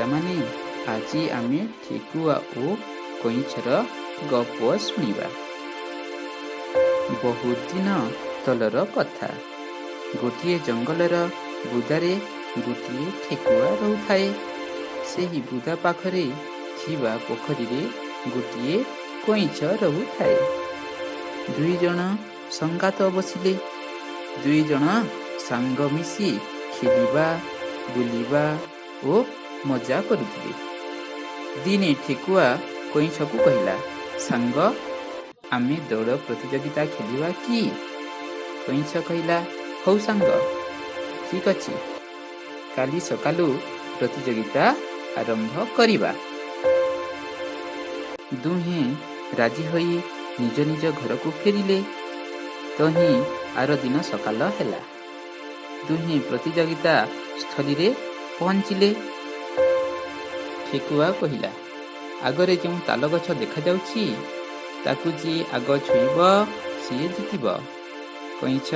ପିଲାମାନେ, ଆଜି ଆମେ ଠେକୁଆ ଓ କଇଁଛର ଗପ ଶୁଣିବା। ବହୁତ ଦିନ ତଳର କଥା। ଗୋଟିଏ ଜଙ୍ଗଲର ବୁଦାରେ ଗୋଟିଏ ଠେକୁଆ ରହୁଥାଏ। ସେହି ବୁଦା ପାଖରେ ଥିବା ପୋଖରୀରେ ଗୋଟିଏ କଇଁଛ ରହୁଥାଏ। ଦୁଇଜଣ ସଙ୍ଗାତ ବସିଲେ। ଦୁଇଜଣ ସାଙ୍ଗ ମିଶି ଖେଳିବା, ବୁଲିବା ଓ ମଜା କରୁଥିଲେ। ଦିନେ ଠେକୁଆ କଇଁଛକୁ କହିଲା, "ସାଙ୍ଗ, ଆମେ ଦୌଡ଼ ପ୍ରତିଯୋଗିତା ଖେଳିବା କି?" କଇଁଛ କହିଲା, "ହଉ ସାଙ୍ଗ, ଠିକ୍ ଅଛି। କାଲି ସକାଳୁ ପ୍ରତିଯୋଗିତା ଆରମ୍ଭ କରିବା।" ଦୁହେଁ ରାଜି ହୋଇ ନିଜ ନିଜ ଘରକୁ ଫେରିଲେ। ତହିଁ ଆରଦିନ ସକାଳ ହେଲା। ଦୁହେଁ ପ୍ରତିଯୋଗିତା ସ୍ଥଳୀରେ ପହଞ୍ଚିଲେ। ଠେକୁଆ କହିଲା, "ଆଗରେ ଯେଉଁ ତାଳଗଛ ଦେଖାଯାଉଛି, ତାକୁ ଯିଏ ଆଗ ଛୁଇଁବ, ସିଏ ଜିତିବ।" କଇଁଛ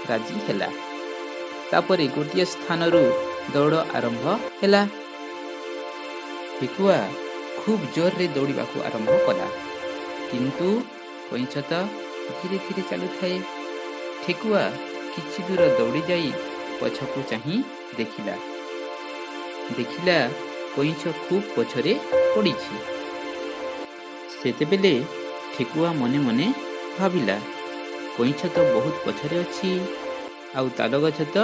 ରାଜି ହେଲା। ତାପରେ ଗୋଟିଏ ସ୍ଥାନରୁ ଦୌଡ଼ ଆରମ୍ଭ ହେଲା। ଠେକୁଆ ଖୁବ୍ ଜୋରରେ ଦୌଡ଼ିବାକୁ ଆରମ୍ଭ କଲା। କିନ୍ତୁ କଇଁଛ ତ ଧୀରେ ଧୀରେ ଚାଲୁଥାଏ। ଠେକୁଆ କିଛି ଦୂର ଦୌଡ଼ିଯାଇ ପଛକୁ ଚାହିଁ ଦେଖିଲା। ଦେଖିଲା, କଇଁଛ ଖୁବ୍ ପଛରେ ପଡ଼ିଛି। ସେତେବେଳେ ଠେକୁଆ ମନେ ମନେ ଭାବିଲା, କଇଁଛ ତ ବହୁତ ପଛରେ ଅଛି, ଆଉ ତାଳଗଛ ତ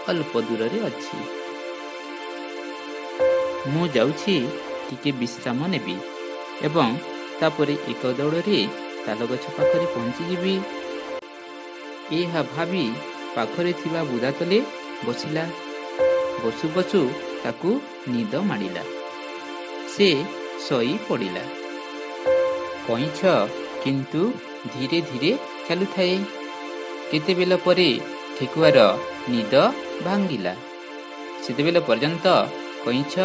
ଅଳ୍ପ ଦୂରରେ ଅଛି। ମୁଁ ଯାଉଛି ଟିକେ ବିଶ୍ରାମ ନେବି ଏବଂ ତାପରେ ଏକ ଦୌଡ଼ରେ ତାଳଗଛ ପାଖରେ ପହଞ୍ଚିଯିବି। ଏହା ଭାବି ପାଖରେ ଥିବା ବୁଦା ତଳେ ବସିଲା। ବସୁ ବସୁ ତାକୁ ନିଦ ମାଡ଼ିଲା। ସେ ଶୋଇ ପଡ଼ିଲା। କଇଁଛ କିନ୍ତୁ ଧୀରେ ଧୀରେ ଚାଲୁଥାଏ। କେତେବେଳ ପରେ ଠେକୁଆର ନିଦ ଭାଙ୍ଗିଲା। ସେତେବେଳ ପର୍ଯ୍ୟନ୍ତ କଇଁଛ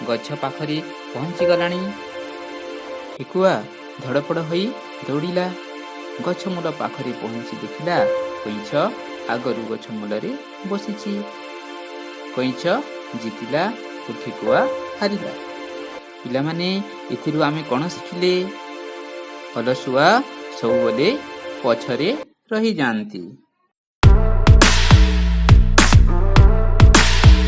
ଗଛ ପାଖରେ ପହଞ୍ଚିଗଲାଣି। ଠେକୁଆ ଧଡ଼ପଡ଼ ହୋଇ ଦୌଡ଼ିଲା। ଗଛମୂଳ ପାଖରେ ପହଞ୍ଚି ଦେଖିଲା, କଇଁଛ ଆଗରୁ ଗଛ ମୂଳରେ ବସିଛି। କଇଁଛ ଜିତିଲା ଓ ଠେକୁଆ ହାରିଲା। ପିଲାମାନେ, ଏଥିରୁ ଆମେ କ'ଣ ଶିଖିଲେ? ଅଳସୁଆ ସବୁବେଳେ ପଛରେ ରହିଯାଆନ୍ତି।